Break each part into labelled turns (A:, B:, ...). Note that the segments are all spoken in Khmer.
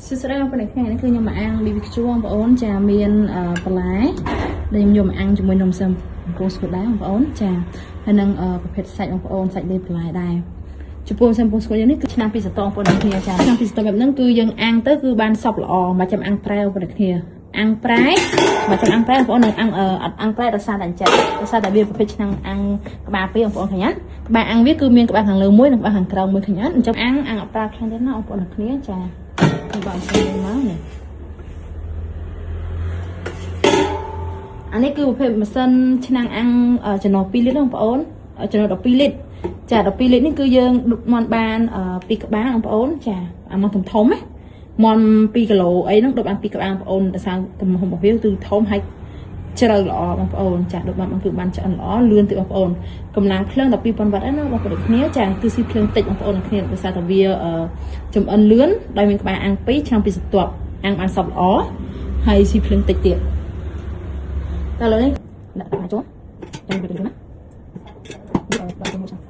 A: សួស្តីបងប្អូនថ្ងៃនេះគឺខ្ញុំមកអាំង BBQ បងប្អូនចាមានបន្លែដែលខ្ញុំយកមកអាំងជាមួយនំសឹមអង្គស្គូដែរបងប្អូនចាហើយនឹងប្រភេទសាច់បងប្អូនសាច់លេបន្លែដែរចំពោះសឹមពងស្គូយើងនេះគឺឆ្នាំពីសតងបងប្អូនគ្នាចាឆ្នាំពីសតងបែបហ្នឹងគឺយើងអាំងទៅគឺបានសពល្អមកចាំអាំងប្រែបងប្អូនគ្នាអាំងប្រែមកចាំអាំងប្រែបងប្អូននឹងអាំងអត់អាំងប្រែដោយសារតែអញ្ចឹងដោយសារតែវាប្រភេទឆ្នាំអាំងក្បាលពីរបងប្អូនឃើញអត់ក្បាលអាំងវាគឺមានក្បាលខាងលើមួយនិងក្បាលខាងក្រោមមួយឃើញអត់អញ្ចឹងអាំងអាំងអត់ប្រើខ្លាំងទេណាបងប្អូនគ្នាចាគឺបងប្អូនមកនេះអានេះគឺប្រភេទម៉ាស៊ីនឆ្នាំងអាំងចំណុះ2លីត្របងប្អូនចំណុះ12លីត្រចា12លីត្រនេះគឺយើងដុតមាន់បាន2ក្បាលបងប្អូនចាអាមាន់ធំធំណាមាន់2គីឡូអីហ្នឹងដុតបាន2ក្បាលបងប្អូនដោយសារទំហំរបស់វាគឺធំហើយជ្រៅល្អបងប្អូនចាដុតបានគឺបានឆ្អិនល្អលឿនទៀតបងប្អូនកម្លាំងភ្លើង12000វ៉ាត់ណាបងប្អូនគ្នាចាគឺស៊ីភ្លើងតិចបងប្អូនគ្នាដោយសារតែវាចំអិនលឿនដោយមានក្បាលអាំង2ឆ្នាំពីសន្ទាប់អាំងបានសពល្អហើយស៊ីភ្លើងតិចទៀតតែឥឡូវនេះដាក់ដាក់ចូលចាំទៅណាដាក់ចូលមកចាំ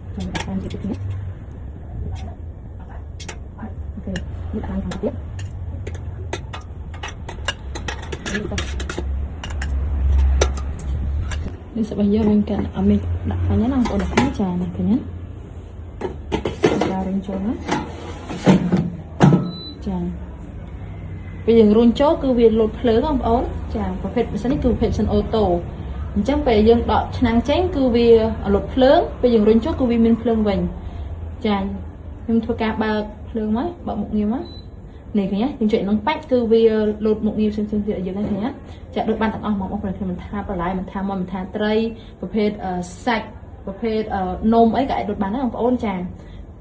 A: ដាក់តាមទៀតនេះអូខេនេះដាក់តាមទៀតនេះសប្បាយយើងមានកាន់អត់មានដាក់ខាងណាបងប្អូនគ្នាចានេះឃើញទេចារុញចូលណាចាពេលយើងរុញចូលគឺវាលោតភ្លើងបងប្អូនចាប្រភេទម៉ាស៊ីននេះគឺប្រភេទម៉ាស៊ីន auto អញ្ចឹងពេលយើងដកឆ្នាំងចេញគឺវាលោតភ្លើងពេលយើងរុញចូលគឺវាមានភ្លើងវិញចាខ្ញុំធ្វើការបើកភ្លើងមកបើកមុខងារមកនេះឃើញទេយើងចុចក្នុងបាច់គឺវាលោតមុខងារផ្សេងៗទៀតឲ្យយើងហ្នឹងឃើញទេចាដូចបានទាំងអស់មកបងប្អូនខ្ញុំមិនថាបន្លែមិនថាមាន់មិនថាត្រីប្រភេទសាច់ប្រភេទនំអីក៏អាចដុតបានដែរបងប្អូនចា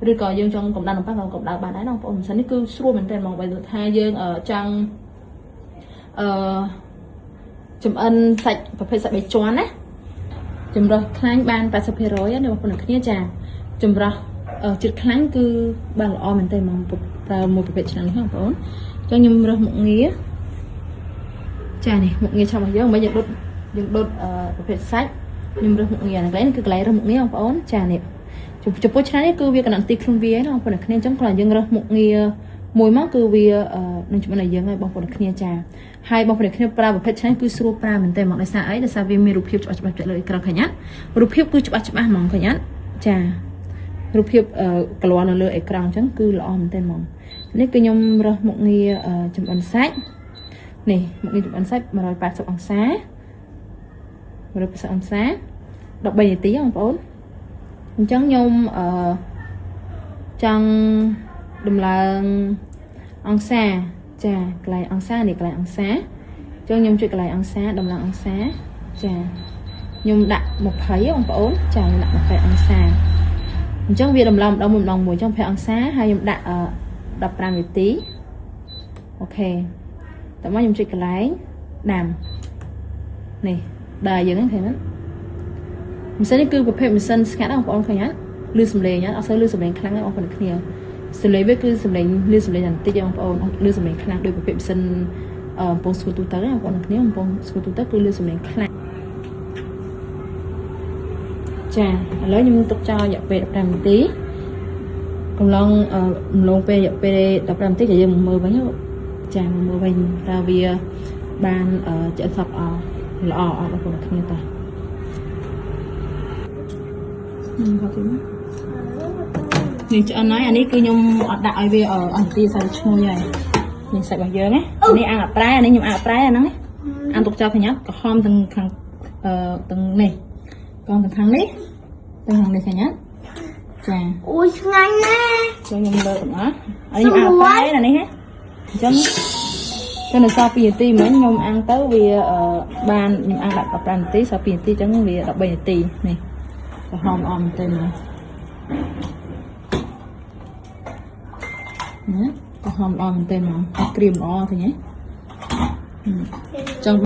A: ឬក៏យើងចង់កម្ដៅនំប៉័ងក៏កម្ដៅបានដែរបងប្អូនមិនសិននេះគឺស្រួលមែនទែនហ្មងបើថាយើងចង់អឺចំអិនសាច់ប្រភេទសាច់បីជាន់ណាចម្រោះខ្លាញ់បាន80%ណាបងប្អូនគ្នាចាចម្រោះជាតិខ្លាញ់គឺបានល្អមែនទែនហ្មងប្រើមួយប្រភេទឆ្នាំនេះបងប្អូនអញ្ចឹងខ្ញុំរើសមុខងារចានេះមុខងារឆាប់របស់យើងមិនយើងដុតយើងដុតប្រភេទសាច់ខ្ញុំរើសមុខងារកន្លែងនេះគឺកន្លែងរើសមុខងារបងប្អូនចានេះចំពោះឆ្នាំនេះគឺវាកណ្ដាលទីខ្លួនវាណាបងប្អូនគ្នាអញ្ចឹងគ្រាន់តែយើងរើសមុខងារមួយមកគឺវានឹងចំណុចឲ្យយើងឲ្យបងប្អូនគ្នាចាហើយបងប្អូនគ្នាប្រើប្រភេទឆ្នាំគឺស្រួលប្រើមែនតើមកដោយសារអីដោយសារវាមានរូបភាពច្បាស់ច្បាស់លើអេក្រង់ឃើញអត់រូបភាពគឺច្បាស់ច្បាស់ហ្មងឃើញអត់ចារូបភាពកលនៅលើអេក្រង់អញ្ចឹងគឺល្អមែនតើហ្មងនេះគឺខ្ញុំរើសមុខងារចំអិនសាច់នេះមុខងារចំអិនសាច់180អង្សា180អង្សា13នាទីបងប្អូនអញ្ចឹងខ្ញុំអឺចង់ដំឡើងអង្សាចាកន្លែងអង្សានេះកន្លែងអង្សាអញ្ចឹងខ្ញុំចុចកន្លែងអង្សាដំឡើងអង្សាចាខ្ញុំដាក់20បងប្អូនចាខ្ញុំដាក់20អង្សាអញ្ចឹងវាដំឡើងម្ដងមួយម្ដងមួយអញ្ចឹង20អង្សាហើយខ្ញុំដាក់15នាទីអូខេតោះមកខ្ញុំចុចកន្លែងដាំនេះដល់យើងហ្នឹងឃើញទេម៉ាស៊ីននេះគឺប្រភេទម៉ាស៊ីនស្ងាត់បងប្អូនឃើញអត់លឺសំឡេងអត់អត់សូវលឺសំឡេងខ្លាំងទេបងប្អូនគ្នាសំឡេងវាគឺសំឡេងលឺសំឡេងបន្តិចបងប្អូនលឺសំឡេងខ្លាំងដូចប្រភេទម៉ាស៊ីនកំពង់ស្គូទូទៅបងប្អូនគ្នាកំពង់ស្គូទូទៅគឺលឺសំឡេងខ្លាំងចាឥឡូវខ្ញុំទុកចោលរយៈពេល15នាទីកំឡុងអំឡុងពេលរយៈពេល15នាទីយើងមកមើលវិញចាមកមើលវិញតើវាបានឆ្អិនសពអល្អអត់បងប្អូនគ្នាតាខ្ញុំគាត់ទីមកនេះឆ្អិនហើយអានេះគឺខ្ញុំអត់ដាក់ឲ្យវាអស់នាទីសាច់ឈ្ងុយហើយនេះសាច់របស់យើងណានេះអាំងអប្រែអានេះខ្ញុំអាំងអប្រែអាហ្នឹងអាំងទុកចោលឃើញអត់ក្រហមទាំងខាងអឺទាំងនេះក្រហមទាំងខាងនេះទាំងខាងនេះឃើញអត់ចា
B: អូយឆ្ងាញ់ណាស់
A: ចូលខ្ញុំលើកទាំងអស់អានេះខ្ញុំអាំងអប្រែណានេះហ៎អញ្ចឹងទៅនៅសល់2នាទីមិញខ្ញុំអាំងទៅវាបានខ្ញុំអាំងដាក់15នាទីសល់2នាទីអញ្ចឹងវា13នាទីនេះក្រហមអមទៅមកណាក្រហមល្អមែនទេហ្មងក្រៀមល្អឃើញទេចង់